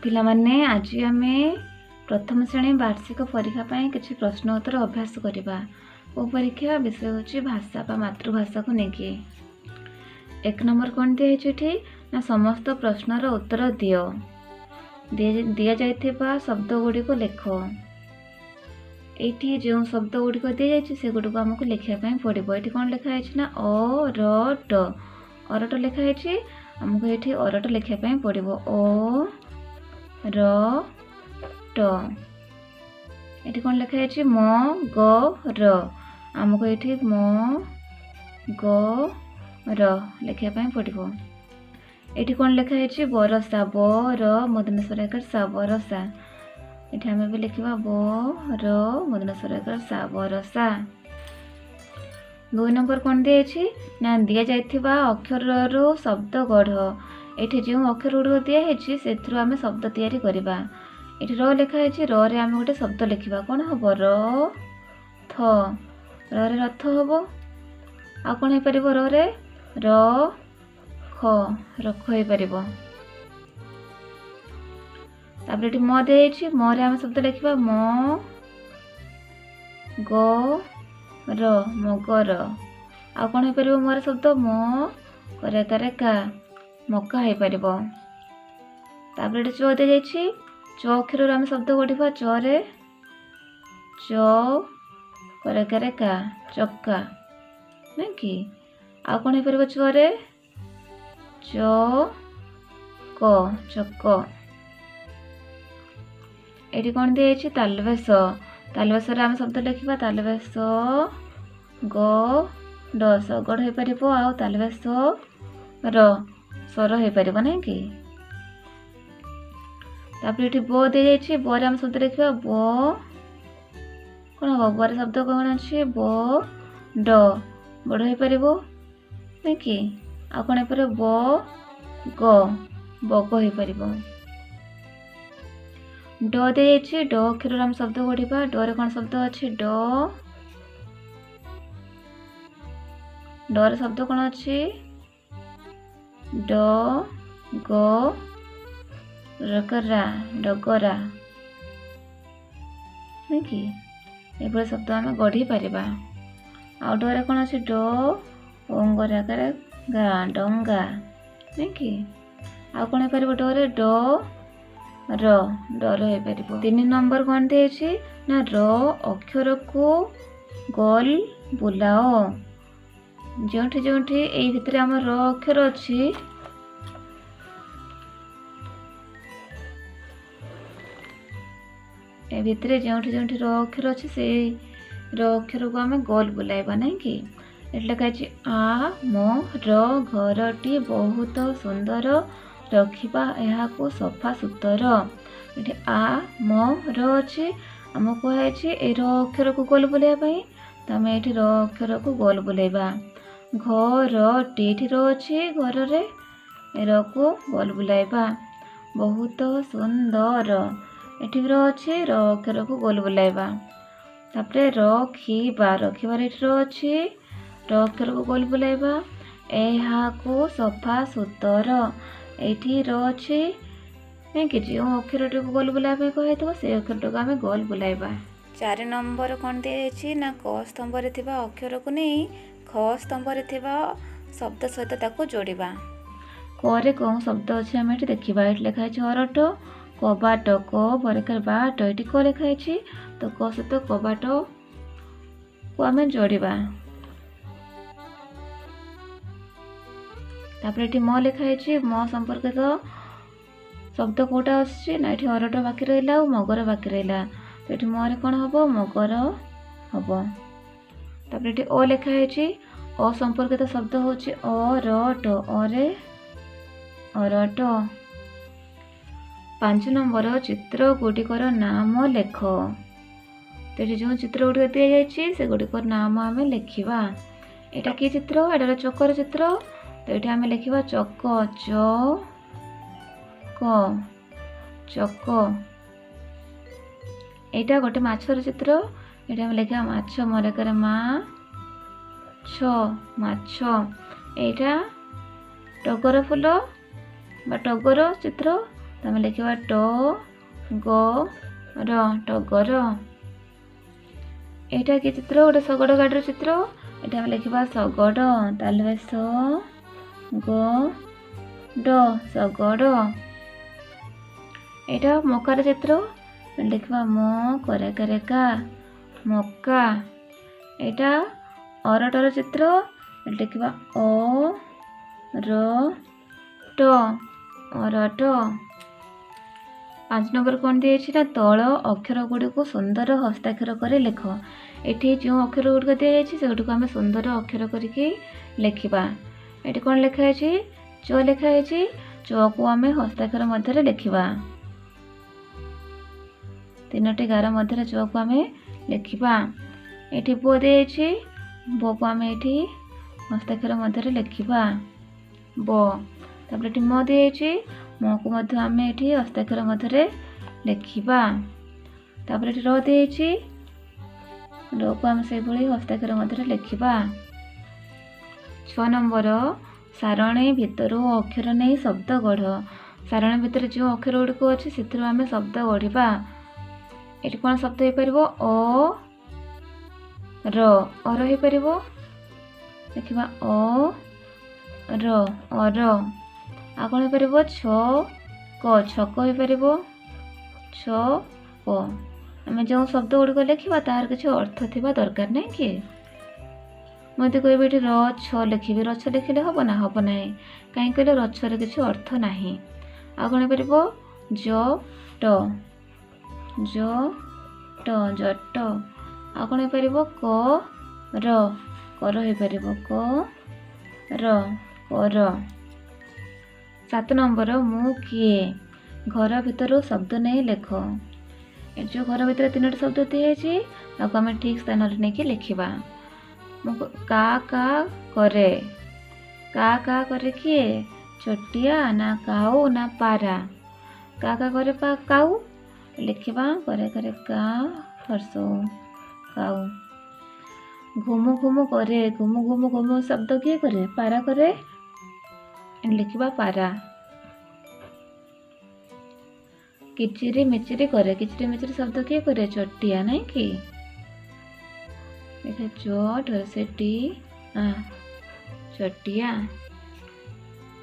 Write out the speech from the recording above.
ପିଲାମାନେ, ଆଜି ଆମେ ପ୍ରଥମ ଶ୍ରେଣୀ ବାର୍ଷିକ ପରୀକ୍ଷା ପାଇଁ କିଛି ପ୍ରଶ୍ନ ଉତ୍ତର ଅଭ୍ୟାସ କରିବା। କେଉଁ ପରୀକ୍ଷା? ବିଷୟ ହେଉଛି ଭାଷା ବା ମାତୃଭାଷାକୁ ନେଇକି। 1 ନମ୍ବର କ'ଣ ଦିଆହେଇଛି ଏଠି ନା, ସମସ୍ତ ପ୍ରଶ୍ନର ଉତ୍ତର ଦିଅ। ଦିଆଯାଇଥିବା ଶବ୍ଦ ଗୁଡ଼ିକୁ ଲେଖ। ଏଇଠି ଯେଉଁ ଶବ୍ଦ ଗୁଡ଼ିକ ଦିଆଯାଇଛି, ସେଗୁଡ଼ିକୁ ଆମକୁ ଲେଖିବା ପାଇଁ ପଡ଼ିବ। ଏଠି କ'ଣ ଲେଖା ହେଇଛି ନା ଅ ର ଟ, ଅରଟ ଲେଖା ହେଇଛି। ଆମକୁ ଏଠି ଅରଟ ଲେଖିବା ପାଇଁ ପଡ଼ିବ, ଅ ର ଟ। ଏଠି କ'ଣ ଲେଖା ହେଇଛି? ମ ଗ ର। ଆମକୁ ଏଠି ମ ଗ ର ଲେଖିବା ପାଇଁ ପଡ଼ିବ। ଏଠି କ'ଣ ଲେଖା ହେଇଛି? ବରଷା, ବ ର ମଦନେଶ୍ୱର ଏକାର ସା, ବରଷା। ଏଠି ଆମେ ବି ଲେଖିବା ବ ର ମଦନେଶ୍ୱର ଏକାର ସା, ବରଷା। 2 ନମ୍ବର କ'ଣ ଦିଆଯାଇଛି ନା, ଦିଆଯାଇଥିବା ଅକ୍ଷରରୁ ଶବ୍ଦ ଗଢ଼। ଏଠି ଯେଉଁ ଅକ୍ଷର ଗୁଡ଼ିକ ଦିଆହେଇଛି, ସେଥିରୁ ଆମେ ଶବ୍ଦ ତିଆରି କରିବା। ଏଠି ର ଲେଖା ହେଇଛି, ରରେ ଆମେ ଗୋଟେ ଶବ୍ଦ ଲେଖିବା। କ'ଣ ହେବ? ର ଥ, ରରେ ରଥ ହେବ। ଆଉ କ'ଣ ହେଇପାରିବ ରରେ? ର ଖ, ରଖ ହେଇପାରିବ। ତାପରେ ଏଠି ମ ଦିଆଯାଇଛି, ମରେ ଆମେ ଶବ୍ଦ ଲେଖିବା ମ ଗ ର, ମଗର। ଆଉ କ'ଣ ହେଇପାରିବ ମରେ ଶବ୍ଦ? ମ କରେ କା, ମକା ହେଇପାରିବ। ତାପରେ ଏଠି ଚ ଦିଆଯାଇଛି, ଚ ଅକ୍ଷରରୁ ଆମେ ଶବ୍ଦ ଗଢ଼ିବା। ଚରେ ଚ କରେ କା, ଚକା, ନାଇଁ କି? ଆଉ କ'ଣ ହେଇପାରିବ ଚରେ? ଚ କ, ଚକ। ଏଠି କ'ଣ ଦିଆଯାଇଛି? ତାଲବେଶ। ତାଲବେଶରେ ଆମେ ଶବ୍ଦ ଲେଖିବା ତାଲବେଶ ଗ ଡ, ଶଗଡ଼ ହେଇପାରିବ। ଆଉ ତାଲବେଶ ର, ସର ହେଇପାରିବ, ନାଇଁ କି? ତାପରେ ଏଠି ବ ଦିଆଯାଇଛି, ବରେ ଆମେ ଶବ୍ଦ ଲେଖିବା ବ। କ'ଣ ହବ ବରେ ଶବ୍ଦ? କ'ଣ ଅଛି? ବ ଡ, ବଡ଼ ହେଇପାରିବ, ନାଇଁ କି? ଆଉ କ'ଣ ହେଇପାରିବ? ବ ଗ, ବଗ ହେଇପାରିବ। ଡ ଦିଆଯାଇଛି, ଡ ଅକ୍ଷରରେ ଆମେ ଶବ୍ଦ ଗଢ଼ିବା। ଡରେ କ'ଣ ଶବ୍ଦ ଅଛି? ଡ, ଡରେ ଶବ୍ଦ କ'ଣ ଅଛି? ଡ ଗ ରକରା, ଡଗରା, ନାଇଁ କି? ଏଭଳି ଶବ୍ଦ ଆମେ ଗଢ଼ି ପାରିବା। ଆଉ ଡରେ କ'ଣ ଅଛି? ଡ ଅଙ୍ଗରାକାରେ ଗା, ଡଙ୍ଗା, ନାଇଁ କି? ଆଉ କ'ଣ ହେଇପାରିବ ଡରେ? ଡ ର, ଡର ହେଇପାରିବ। 3 ନମ୍ବର କ'ଣ ଦିଆଯାଇଛି ନା, ର ଅକ୍ଷରକୁ ଗୋଲ ବୁଲାଅ। ଯେଉଁଠି ଯେଉଁଠି ଏଇ ଭିତରେ ଆମର ର ଅକ୍ଷର ଅଛି, ଏ ଭିତରେ ଯେଉଁଠି ଯେଉଁଠି ର ଅକ୍ଷର ଅଛି, ସେଇ ର ଅକ୍ଷରକୁ ଆମେ ଗୋଲ ବୁଲାଇବା, ନାଇଁ କି? ଏଠି ଲେଖା ହେଇଛି ଆ ମ ର ଘରଟି ବହୁତ ସୁନ୍ଦର, ରଖିବା ଏହାକୁ ସଫା ସୁତର। ଏଠି ଆ ମ ର ଅଛି, ଆମକୁ କୁହାଯାଇଛି ଏଇ ର ଅକ୍ଷରକୁ ଗୋଲ ବୁଲାଇବା ପାଇଁ, ତ ଆମେ ଏଇଠି ର ଅକ୍ଷରକୁ ଗୋଲ ବୁଲାଇବା। ଘରଟି, ଏଠି ର ଅଛି, ଘରରେ ରକୁ ଗୋଲ ବୁଲାଇବା। ବହୁତ ସୁନ୍ଦର, ଏଠି ବି ର ଅଛି, ର ଅକ୍ଷରକୁ ଗୋଲ ବୁଲାଇବା। ତାପରେ ରଖିବା, ରଖିବାରେ ଏଠି ର ଅଛି, ର ଅକ୍ଷରକୁ ଗୋଲ ବୁଲାଇବା। ଏହାକୁ ସଫା ସୁତର, ଏଇଠି ର ଅଛି, ନାଇଁ କି? ଯେଉଁ ଅକ୍ଷରଟିକୁ ଗୋଲ ବୁଲାଇବା ପାଇଁ କୁହାଯାଇଥିବ, ସେଇ ଅକ୍ଷରଟିକୁ ଆମେ ଗୋଲ ବୁଲାଇବା। 4 ନମ୍ବର କ'ଣ ଦିଆଯାଇଛି ନା, କ ସ୍ତମ୍ଭରେ ଥିବା ଅକ୍ଷରକୁ ନେଇ ଖ ସ୍ତମ୍ଭରେ ଥିବା ଶବ୍ଦ ସହିତ ତାକୁ ଯୋଡ଼ିବା। କରେ କେଉଁ ଶବ୍ଦ ଅଛି ଆମେ ଏଠି ଦେଖିବା। ଏଠି ଲେଖା ହେଇଛି ଅରଟ, କବାଟ, କ ବରେକାର ବାଟ, ଏଠି କ ଲେଖା ହେଇଛି, ତ କ ସହିତ କବାଟକୁ ଆମେ ଯୋଡ଼ିବା। ତାପରେ ଏଠି ମ ଲେଖା ହେଇଛି, ମ ସମ୍ପର୍କିତ ଶବ୍ଦ କେଉଁଟା ଆସୁଛି ନା, ଏଠି ଅରଟ ବାକି ରହିଲା ଆଉ ମଗର ବାକି ରହିଲା, ତ ଏଠି ମରେ କ'ଣ ହେବ? ମଗର ହେବ। ତାପରେ ଏଠି ଅ ଲେଖା ହେଇଛି, ଅ ସମ୍ପର୍କିତ ଶବ୍ଦ ହେଉଛି ଅରଟ, ଅରେ ଅରଟ। 5 ନମ୍ବର, ଚିତ୍ର ଗୁଡ଼ିକର ନାମ ଲେଖ। ତ ଏଠି ଯେଉଁ ଚିତ୍ର ଗୁଡ଼ିକ ଦିଆଯାଇଛି, ସେଗୁଡ଼ିକର ନାମ ଆମେ ଲେଖିବା। ଏଇଟା କି ଚିତ୍ର? ଏଇଟା ଚକର ଚିତ୍ର, ତ ଏଠି ଆମେ ଲେଖିବା ଚକ, ଚ କ, ଚକ। ଏଇଟା ଗୋଟେ ମାଛର ଚିତ୍ର, ଏଠି ଆମେ ଲେଖିବା ମାଛ, ମରେକରେ ମା ଛ, ମାଛ। ଏଇଟା ଟଗର ଫୁଲ ବା ଟଗର ଚିତ୍ର, ତ ଆମେ ଲେଖିବା ଟ ଗ ର, ଟଗର। ଏଇଟା କି ଚିତ୍ର? ଗୋଟେ ଶଗଡ଼ ଗାଡ଼ିର ଚିତ୍ର। ଏଠି ଆମେ ଲେଖିବା ଶଗଡ଼, ତାହେଲେ ସ ଗ ଡ, ଶଗଡ଼। ଏଇଟା ମକାର ଚିତ୍ର, ଲେଖିବା ମ କରେ କରେ କା, ମକା। ଏଇଟା ଅରଟର ଚିତ୍ର, ଲେଖିବା ଅ ର ଟ, ଅରଟ। 5 ନମ୍ବର କ'ଣ ଦିଆଯାଇଛି ନା ତଳ ଅକ୍ଷର ଗୁଡ଼ିକୁ ସୁନ୍ଦର ହସ୍ତାକ୍ଷର କରି ଲେଖ। ଏଠି ଯେଉଁ ଅକ୍ଷର ଗୁଡ଼ିକ ଦିଆଯାଇଛି ସେଗୁଡ଼ିକୁ ଆମେ ସୁନ୍ଦର ଅକ୍ଷର କରିକି ଲେଖିବା। ଏଠି କ'ଣ ଲେଖା ହେଇଛି? ଚ ଲେଖା ହେଇଛି। ଚକୁ ଆମେ ହସ୍ତାକ୍ଷର ମଧ୍ୟରେ ଲେଖିବା। 3ଟି ଗାର ମଧ୍ୟରେ ଚକୁ ଆମେ ଲେଖିବା। ଏଠି ବ ଦିଆଯାଇଛି, ବକୁ ଆମେ ଏଠି ହସ୍ତାକ୍ଷର ମଧ୍ୟରେ ଲେଖିବା ବ। ତାପରେ ଏଠି ମ ଦିଆଯାଇଛି, ମକୁ ମଧ୍ୟ ଆମେ ଏଠି ହସ୍ତାକ୍ଷର ମଧ୍ୟରେ ଲେଖିବା। ତାପରେ ଏଠି ର ଦିଆଯାଇଛି, ରକୁ ଆମେ ସେଇଭଳି ହସ୍ତାକ୍ଷର ମଧ୍ୟରେ ଲେଖିବା। 6 ନମ୍ବର, ସାରଣୀ ଭିତରୁ ଅକ୍ଷର ନେଇ ଶବ୍ଦ ଗଢ଼। ସାରଣୀ ଭିତରେ ଯେଉଁ ଅକ୍ଷର ଗୁଡ଼ିକ ଅଛି ସେଥିରୁ ଆମେ ଶବ୍ଦ ଗଢ଼ିବା। ଏଠି କ'ଣ ଶବ୍ଦ ହେଇପାରିବ? ଅ ର, ଅର ହେଇପାରିବ। ଲେଖିବା ଅ ର, ଅର। ଆଉ କ'ଣ ହେଇପାରିବ? ଛ କ, ଛକ ହେଇପାରିବ, ଛ କ। ଆମେ ଯେଉଁ ଶବ୍ଦ ଗୁଡ଼ିକ ଲେଖିବା ତାହାର କିଛି ଅର୍ଥ ଥିବା ଦରକାର ନାହିଁ କି? ମୁଁ ଯଦି କହିବି ଏଠି ର ଛ ଲେଖିବି, ରଛ ଲେଖିଲେ ହେବ ନା? ହେବ ନାହିଁ। କାହିଁକି କହିଲେ ରଛରେ କିଛି ଅର୍ଥ ନାହିଁ। ଆଉ କ'ଣ ହେଇପାରିବ? ଜ ଟ, ଜ ଟ, ଜଟ। ଆଉ କ'ଣ ହେଇପାରିବ? କ ର, କର ହେଇପାରିବ, କ ର, କର। 7 ନମ୍ବର, ମୁଁ କିଏ? ଘର ଭିତରୁ ଶବ୍ଦ ନେଇ ଲେଖ। ଏ ଯେଉଁ ଘର ଭିତରେ 3ଟି ଶବ୍ଦ ଦିଆଯାଇଛି ତାକୁ ଆମେ ଠିକ୍ ସ୍ଥାନରେ ନେଇକି ଲେଖିବା। ମୁଁ କା କା କରେ, କା କା କରେ କିଏ? ଚଟିଆ ନା କାଉ ନା ପାରା? କା କା କରେ ପା କାଉ। ଲେଖିବା କରେ କରେ କା ହର୍ଷ କାଉ। ଘୁମୁ ଘୁମୁ କରେ, ଘୁମୁ ଘୁମୁ ଘୁମୁ ଶବ୍ଦ କିଏ କରେ? ପାରା କରେ। ଲେଖିବା ପାରା। କିଚିରି ମିଚିରି କରେ, କିଚିରି ମିଚିରି ଶବ୍ଦ କିଏ କରେ? ଚଟିଆ, ନାଇଁ କି? ଦେଖ ଚ ଢ ସେ ଟି ଆ, ଚଟିଆ।